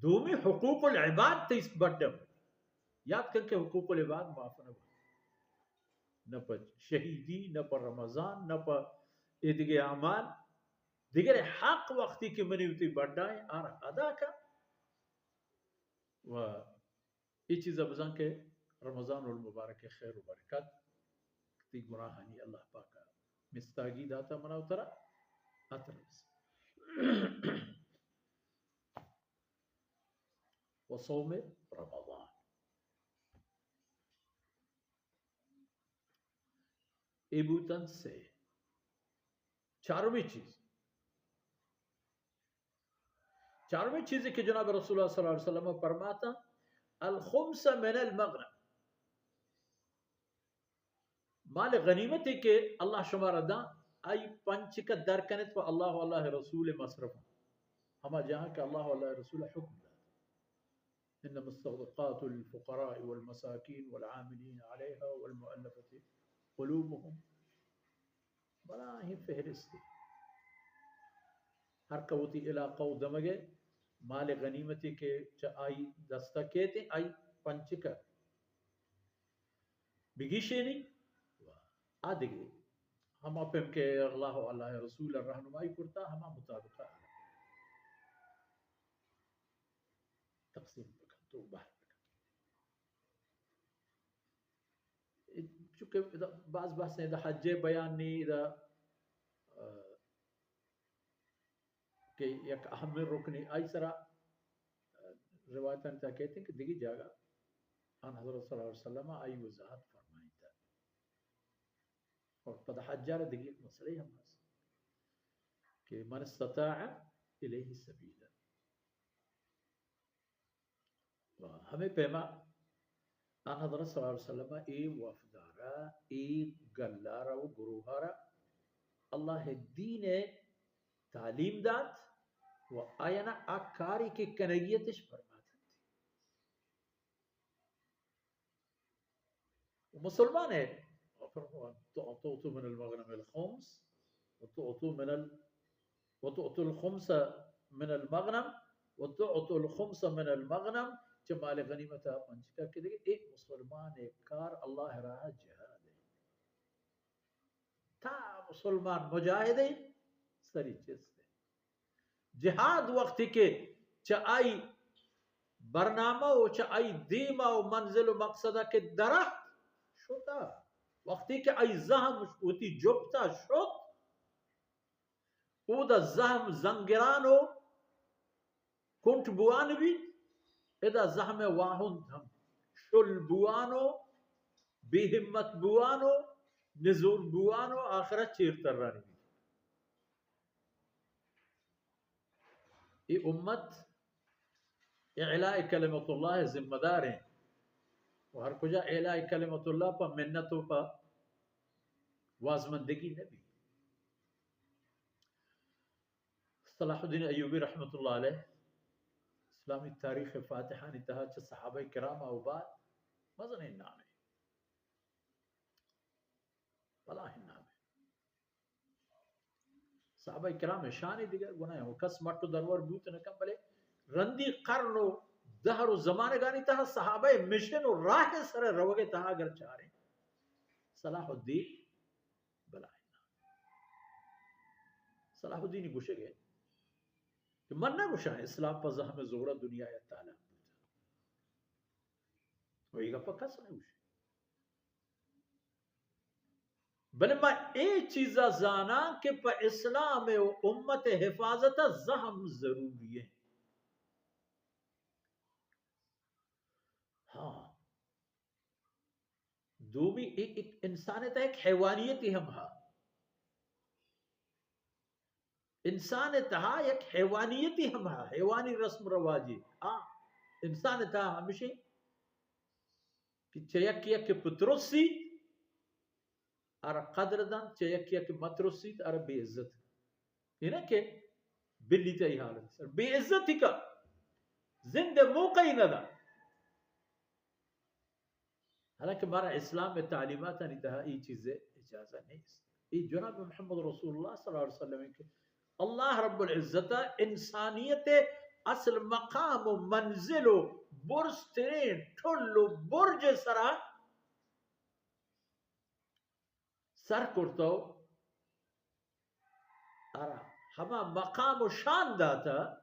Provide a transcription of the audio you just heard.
دومی حقوق العباد تئی بڈ ءَ۔ یاد کن کہ حقوق العباد معاف نہ بنت۔ نہ پہ شہیدی، نہ پہ رمضان، نہ پہ اے دگہ اعمال۔ دگرے حق وقتی کہ منی وتی بڈ ءَ ایں، آرا ادا کن۔ و اے چیز ءَ بزاں کہ رمضان المبارک ءِ خیر و برکت، تئی گناہانی اللہ پاک ءَ مستاگی داتا منا و ترا عطر رس۔ و صوم رمضان۔ اے بوتن سے۔ چارمی چیز، چارمی چیزی کہ جناب رسول اللہ صلی اللہ علیہ وسلم فرماتا، الخمس من المغنم، مال غنیمتی کہ اللہ شمارا داں، آئی پنچکا در کنت پہ اللہ و اللہ رسول مصرف، ہما جہاں کہ اللہ و اللہ رسول حکم دات۔ انما الصدقات للفقراء والمساكين والعاملين عليها والمؤلفة قلوبهم۔ بلاہیں فہرستے۔ ہر کہ وتی علاقہ و دمگے مال غنیمتی کہ چہ آئی دستا کیت، آئی پنچکا بگیشینی، آ دگہ ہما پیم کہ اللہ و اللہ رسول رہنمائی کرتا، ہما مطابقہ تقسیم بکن تو بہر بکن۔ چونکہ ادا باز بحث ایں، ادا حج بیان نی، ادا، آ، کہ یک اہم رکنے، آئی سرا، آ، روایتانی تہا کہتے ہیں کہ دگہ جاگہ آن حضرت صلی اللہ علیہ وسلم آئی وضاحت فرمائیتا۔ اور پدا حج ءَ را دگہ یک مسئلہ ہم ہست کہ من استطاع الیہ سبیلا۔ و ہمے پیما آن حضرت صلی اللہ علیہ وسلم اے وفدارا، اے گلارا و گروہارا اللہ دین تعلیم دات و آیانا آ کاری کہ کنگیتش فرماتنت۔ مسلمان ہے، تعطوا من المغنم الخمس، وتعطوا من ال-، وتعطوا الخمس من المغنم، وتعطوا الخمس من المغنم، چہ مال غنیمت ءَ پنچکا کہ دگہ، اے مسلمان ہے، کار اللہ راہ جہاد ہے۔ تا مسلمان مجاہدے سری چست ہے۔ جہاد وقتی کہ چہ آئی برنامہ و چہ آئی دیما و منزل و مقصدا کہ درات شتا، وقتی کہ آئی زہم وتی جپتا شت، اودا زہم زنگران و کنٹ بوان بیت، ادا زہم واہند ہم شل بوان و بے ہمت بوان و نزور بوان و آخرا چیر تران بیت۔ اے امت اعلاء کلمت اللہ ذمہ دار ہیں و ہر کجا اعلاء کلمت اللہ پہ منت و پہ وازمندگی نبی۔ صلاح الدین ایوبی رحمت اللہ علیہ اسلامی تاریخ فاتحانی تہا چہ صحابہ کرام و بعد مزنیں نامے، بلاہیں نامے۔ صحابہ کرام شان دگہ گناہ و کس مٹ و درور بوت نہ کن، بلے رندی قرن و دہر و زمانگانی تہا صحابہ مشن و راہ سر روگ تہا اگر چاریں، صلاح الدین بلاہیں نام۔ صلاح الدین گوشگ ہے کہ من نہ گوشاں اسلام پہ زہم زورا دنیا یا تالان بوتا۔ و اے گپا کس نہ گوشی۔ بلے ما اے چیزا زاناں کہ پہ اسلام و امت حفاظت زہم ضروری ہے۔ ہاں۔ دومی، اے، اے انسان ءِ تہا یک حیوانیتے ہم ہا۔ انسان ءِ تہا یک حیوانیتے ہم ہا، حیوانی رسم رواجے۔ آ، انسان ءِ تہا ہمیشیں کہ چہ یک یک پترسی، آرا قدر دنت، چہ یک یک مترسیت، آرا بے عزت۔ اے نہ کہ بلی تئی حالت سر بے عزتی کا، زند موقع ہی نہ دا۔ حالانکہ مارا اسلام تعلیماتانی تہا اے چیز اجازہ نیست۔ اے جناب محمد رسول اللہ صلی اللہ علیہ وسلم کہ اللہ رب العزت انسانیت اصل مقام و منزل و برزترین ٹل و برج سرا سر کرتو، ارا ہما مقام و شان داتا